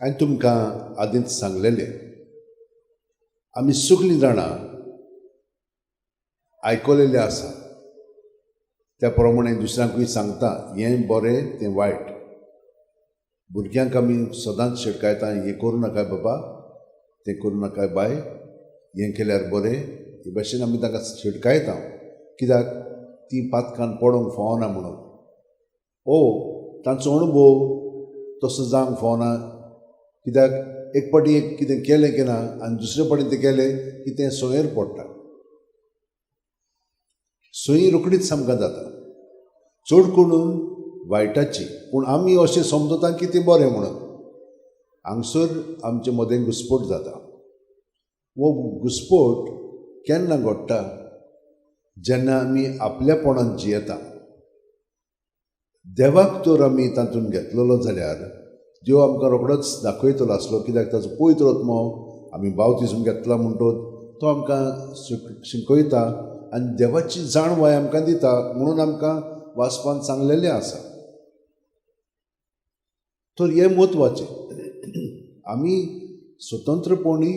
हांवें तुमकां आदींच सांगलेलें, आमी सगळीं जाणां आयकलेलें आसा, त्या प्रमाणे दुसऱ्यांकूय सांगता हें बरें तें वायट. भुरग्यांक आमी सदांच शिटकायता, हें करूं नाका बाबा, तें करूं नाका बाय, हें केल्यार बरें, हे भाशेन आमी तांकां शिटकायता. कित्याक तीं पातकान पडोंक फावना म्हणून. ओ तांचो अणभव तसो जावंक फावना, कित्याक एक फावटी एक कितें केलें की ना आनी दुसरे फावटी तें केलें की तें सोयेर पडटा. सोयी रोखडीच आमकां जाता, चड करून वायटाची. पूण आमी अशें समजता की तें बरें म्हणून. हांगसर आमचे मदें घुस्पोट जाता. हो घुस्पोट केन्ना घडटा? जेन्ना आमी आपल्यापणान जियेता. देवाक तर आमी तातूंत घेतलेलो जाल्यार देव आमकां रोखडोच दाखयतलो आसलो, कित्याक ताचो पवित्र आत्मो आमी बावतिज्म घेतला म्हणटच तो आमकां शिकयता आनी देवाची जाणवाय आमकां दिता म्हणून आमकां वाचपान सांगलेलें आसा. तर हें म्हत्वाचें, आमी स्वतंत्रपणी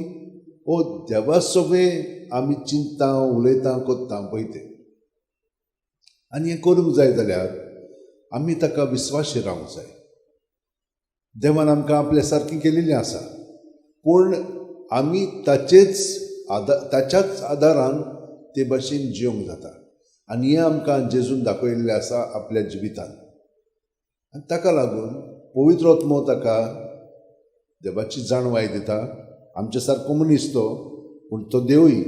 ओ देवा सगळें आमी चिंतता, उलयता, करता पळय तें. आनी हें करूंक जाय जाल्यार आमी ताका विस्वाशी रावंक जाय. देवान आमकां आपल्या सारकें केलेलें आसा, पूण आमी ताचेच ताच्याच आदारान ते भाशेन जिवंक जाता. आनी हें आमकां जेजून दाखयल्लें आसा आपल्या जिवितान. आनी ताका लागून पवित्र आत्मो ताका देवाची जाणवाय दिता. आमच्या सारको मनीस तो, पूण तो देवूय.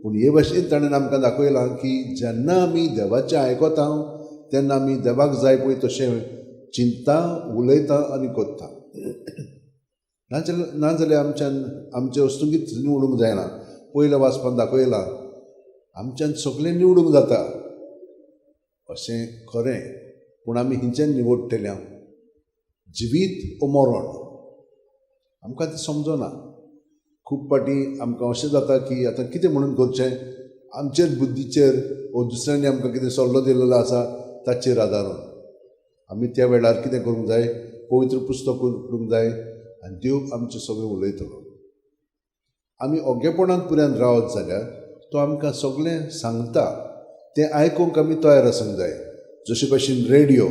पूण हे भाशेन ताणें आमकां दाखयलां की जेन्ना आमी देवाचें आयकता तेन्ना आमी देवाक जाय पळय तशें चिंतता, उलयता आनी करता. नाजाल्यार आमच्यान आमचे वस्तुंगीत निवडूंक जायना. पयल्या वाचपान दाखयलां आमच्यान सगळें निवडूंक जाता अशें खरें, पूण आमी हिंच्यान निवडटले जिवीत ओ मरण. आमकां तें समजना. खूब फावटी आमकां अशें जाता की आतां कितें म्हणून करचें, आमचेर बुद्दीचेर वो दुसऱ्यांनी आमकां कितें सल्लो दिलेलो आसा ताचेर आदारून आमी त्या वेळार कितें करूंक जाय, पवित्र पुस्तक करूंक जाय आनी देव आमचें सगळें उलयतलो. आमी ओगेपणान पुऱ्यान रावत जाल्यार तो आमकां सगळें सांगता, तें आयकूंक आमी तयार आसूंक जाय. जशे भाशेन रेडियो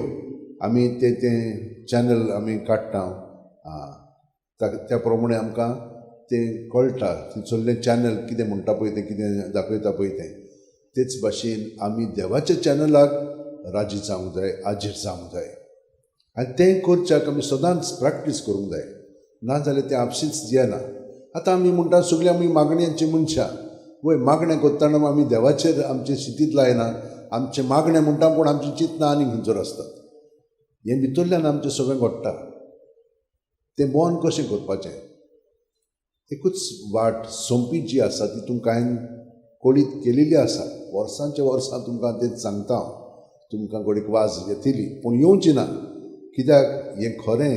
आमी तें तें चॅनल आमी काडटा, त्या प्रमाणे आमकां तें कळटा, थंयसरलें चॅनल कितें म्हणटा पळय तें, कितें दाखयता पळय तें. तेच भाशेन आमी देवाच्या चॅनलाक राजी जावंक जाय, आजीर जावंक जाय. आनी तें करच्याक आमी सदांच प्रॅक्टीस करूंक जाय, नाजाल्यार तें आपशींच येना. आतां आमी म्हणटा सगळीं आमी मागण्यांची मनशां. वय, मागणें करतना आमी देवाचेर आमचें शितीत लायना. आमचें मागणें म्हणटा पूण आमचीं चिंतनां आनी खंयसर आसतात. हें भितरल्यान आमचें सगळें घडटा. तें बंद कशें करपाचें? एकूच वाट सोंपी जी आसा ती तुमकां हांवें कळीत केलेली आसा. वर्सांच्या वर्सां तुमकां तें सांगता हांव. तुमकां घडीक वाज येतली, पूण येवची ना. कित्याक हें खरें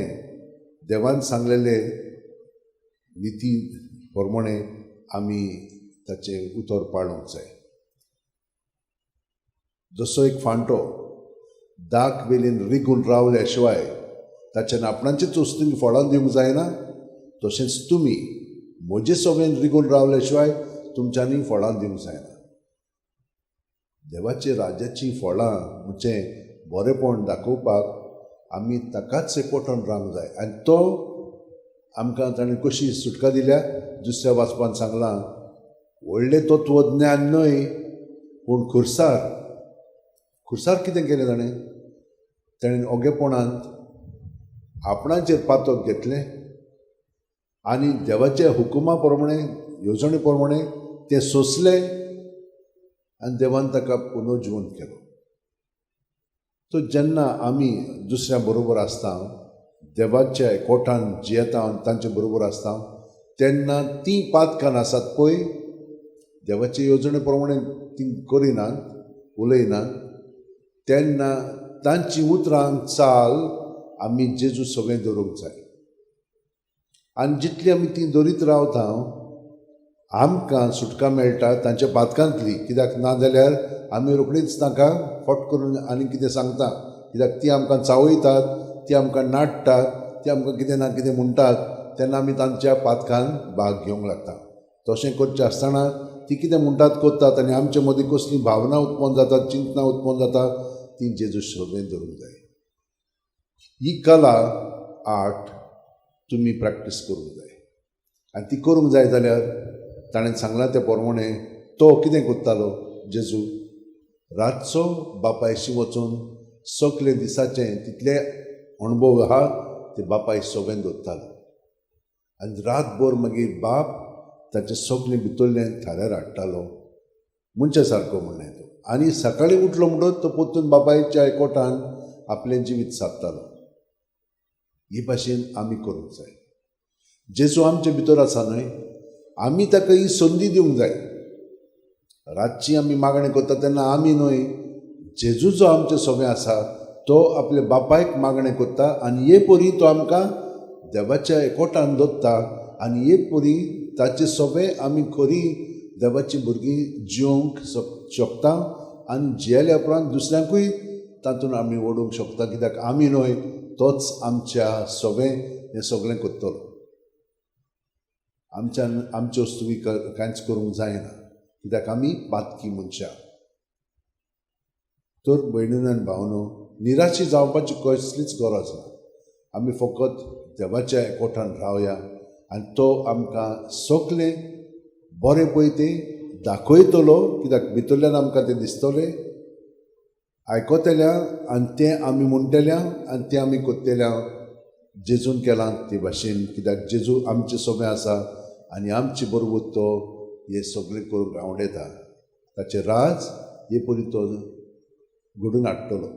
देवान सांगलेलें निती प्रमाणे आमी ताचें उतर पाळूंक जाय. जसो एक फांटो दाक वेलीन रिगून रावल्या शिवाय ताच्यान आपणाचेच वस्तूंनी फळां दिवंक जायना, तशेंच तुमी म्हजे सगळेन रिगून रावल्या शिवाय तुमच्यांनी फळां दिवंक जायना. देवाचे राज्याचीं फळां म्हणजे बरेपण दाखोवपाक आमी ताकाच एकवटून रावंक जाय. आनी तो आमकां ताणें कशी सुटका दिल्या दुसऱ्या वाचपान सांगलां, व्हडलें तत्वज्ञान न्हय पूण खुर्सार. खुर्सार कितें केलें ताणें? ताणें ओगेपणांत आपणाचेर पातक घेतलें आनी देवाच्या हुकुमा प्रमाणे, येवजणे प्रमाणे तें सोंसलें आनी देवान ताका पुनर्जिवंत केलो. तो जेन्ना आमी दुसऱ्या बरोबर आसता, देवाच्या एकवटान जियेता आनी तांचे बरोबर आसता, तेन्ना तीं पातकां आसात पळय देवाचे येवजणे प्रमाणे तीं करिनात, उलयनात, तेन्ना तांची उतरां चाल आमी जेजू सगळें दवरूंक जाय. आनी जितली आमी ती दवरीत रावता आमकां सुटका मेळटा तांच्या पातकांतली. कित्याक ना जाल्यार आमी रोखडीच तांकां फट करून आनी कितें सांगता, कित्याक ती आमकां चावयतात, ती आमकां नाडटात, ती आमकां कितें ना कितें म्हणटात. तेन्ना आमी तांच्या पातकान भाग घेवंक लागता. तशें करचें आसतना ती कितें म्हणटात करतात आनी आमचे मदीं कसली भावना उत्पन्न जाता, चिंतना उत्पन्न जाता, ती जेजू सोबेन धरूंक जाय. ही कला आर्ट तुमी प्रॅक्टीस करूंक जाय आनी ती करूंक जाय जाल्यार ताणें सांगलां त्या प्रमाणें तो कितें करतालो जेजू रातचो बापायशी वचून सगळे दिसाचें तितले अणभव आहा ते बापाय सोबेन दवरतालो आनी रातभर मागीर बाप ताचें सगळें भितरलें थाऱ्यार हाडटालो मनशा सारको म्हणलें तो. आनी सकाळीं उठलो म्हणटच तो परतून बापायच्या एकवटान आपलें जिवीत सादतालो. ही भाशेन आमी करूंक जाय. जेजू आमचे भितर आसा न्हय, आमी ताका ही संदी दिवंक जाय. रातची आमी मागणें करता तेन्ना आमी न्हय, जेजू जो आमचे सोबें आसा तो आपल्या बापायक मागणें करता आनी हे परी तो आमकां देवाच्या एकवटान दवरता आनी हे परी ताचे सोबें आमी खरी देवाची भुरगीं जिवंक शकता आनी जियेल्या उपरांत दुसऱ्यांकूय तातूंत आमी ओडूंक शकता. कित्याक आमी न्हय, तोच आमच्या सोबें हें सगळें करतलो. आमच्यान आमच्यो वस्तू कांयच करूंक जायना कित्याक आमी पातकी मनशां. तर भयणीन आनी भावनो, निराशी जावपाची कसलीच गरज ना. आमी फकत देवाच्या एकवटान रावया आनी तो आमकां सगळें बरें पळय तें दाखयतलो. कित्याक भितरल्यान आमकां तें दिसतलें, आयकतल्या आनी तें आमी म्हणटल्या आनी तें आमी करतल्या जेजून केलां ते भाशेन. कित्याक जेजू आमचे सोबें आसा आनी आमचे बरोबर तो हें सगळें करूंक आवडटा. ताचें राज हे परी तो घडून हाडटलो.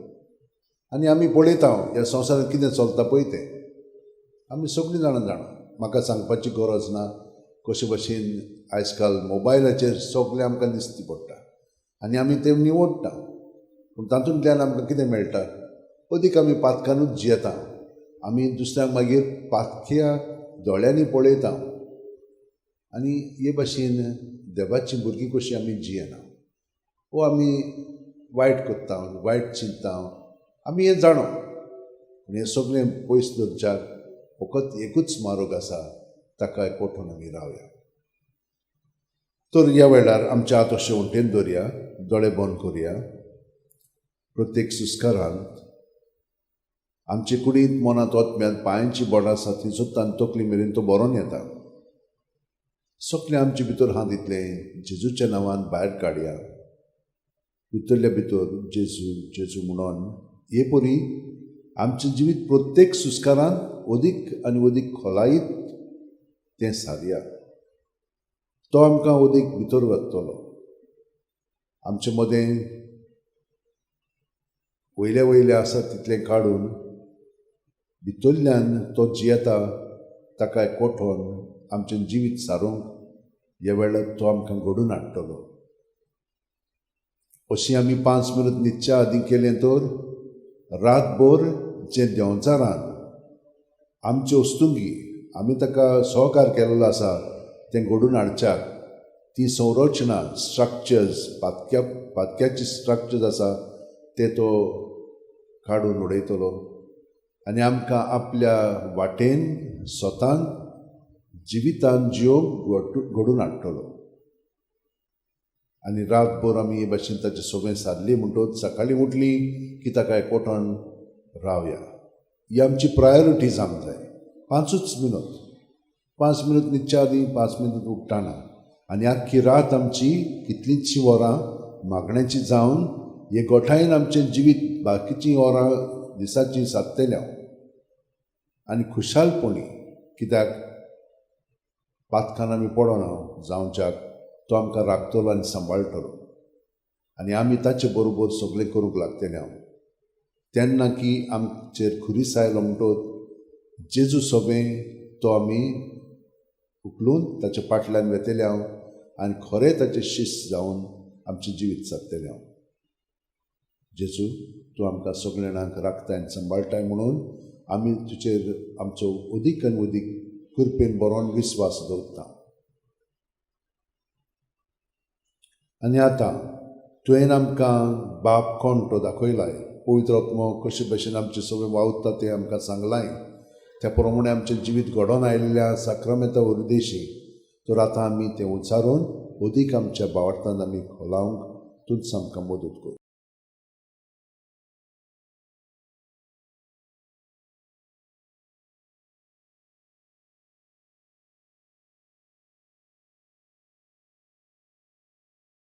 आनी आमी पळयता ह्या संवसारांत कितें चलता पळय तें आमी सगळीं जाणां जाणा. म्हाका सांगपाची गरज ना कशे भशेन आयज काल मोबायलाचेर सगळें आमकां दिसती पडटा आनी आमी तें निवडटा. पूण तातूंतल्यान आमकां कितें मेळटा, अदीक आमी पातकानूच जियेता. आमी दुसऱ्यांक मागीर पातक्या दोळ्यांनी पळयता आनी हे भाशेन देवाची भुरगीं कशी आमी जियेना वो आमी वायट करता, वायट चिंतता, आमी हें जाणो. पूण हें सगळें पयस दवरच्याक फकत एकूच मार्ग आसा, ताका एकवटून आमी रावया. तर ह्या वेळार आमच्या हात अशें वटेन दवरया, दोळे बंद करुया. प्रत्येक सुस्कारांत आमचे कुडींत, मनांत, ओतम्यांत, पांयांची बोडां आसा ती सुद्दां तकली मेरेन तो बरोवन येता. सगळें आमचे भितर आहा तितलें जेजूच्या नांवान भायर काडया. भितरल्या भितर जेजू जेजू म्हणून हे परी आमचें जिवीत प्रत्येक सुस्कारांत अदीक आनी अदीक खोलायत तें सारया. तो आमकां अदीक भितर वतलो. आमचे मदें वयल्या वयल्या आसा तितलें काडून भितरल्यान तो जियेता ताका एकवटोन आमचें जिवीत सारूंक ह्या वेळार तो आमकां घडून हाडटलो. अशी आमी 5 मिनट न्हिदच्या आदीं केलें तर रातभर जें देंवचारान आमचे वस्तुंगी आमी ताका सहकार केल्लो आसा तें घडून हाडच्याक ती संरचना, स्ट्रक्चर्स, पातक्याची स्ट्रक्चर्स आसा ते तो काडून उडयतलो आनी आमकां आपल्या वाटेन स्वतान जिवितान जिवंक घडून हाडटलो. आनी रातभर आमी हे भाशेन ताचे सोबें सारली म्हणटच सकाळीं उठली की ताका एकवटान रावया. ही आमची प्रायोरिटी जावंक जाय. 5 मिनट, 5 मिनट न्हिदच्या आदीं, 5 मिनट उठ्ठाना आनी आख्खी रात आमची कितलींचशीं वरां मागण्याची जावन हे गोठायेन आमचें जिवीत बाकीचीं वरां दिसाचीं सादतल्या आनी खुशालपणी. कित्याक पातकान आमी पडना जावच्याक तो आमकां राखतलो आनी सांबाळटलो आनी आमी ताचे बरोबर सगळें करूंक लागतले. हांव तेन्ना की आमचेर खुरीस आयलो म्हणटच जेजू सोबें तो आमी उखलून ताच्या फाटल्यान वेतले हांव आनी खरें ताचें शिस्त जावन आमचें जिवीत सादतलें हांव. जेजू, तूं आमकां सगळ्या जाणांक राखताय आनी सांबाळटाय म्हणून आमी तुजेर आमचो अदीक आनी अदीक कृपेन बरोवन विस्वास दवरता. आनी आतां तुवें आमकां बाप कोण तो दाखयलाय, पवित्र आत्मो कशे भशेन आमचे सगळें वावुरता तें आमकां सांगलाय. त्या प्रमाणे आमचें जिवीत घडोवन आयिल्ल्या साक्रामेंता उर्देशी तर आतां आमी तें उच्चारून अदीक आमच्या भावार्थान आमी खोलावंक तूंच आमकां मदत कर.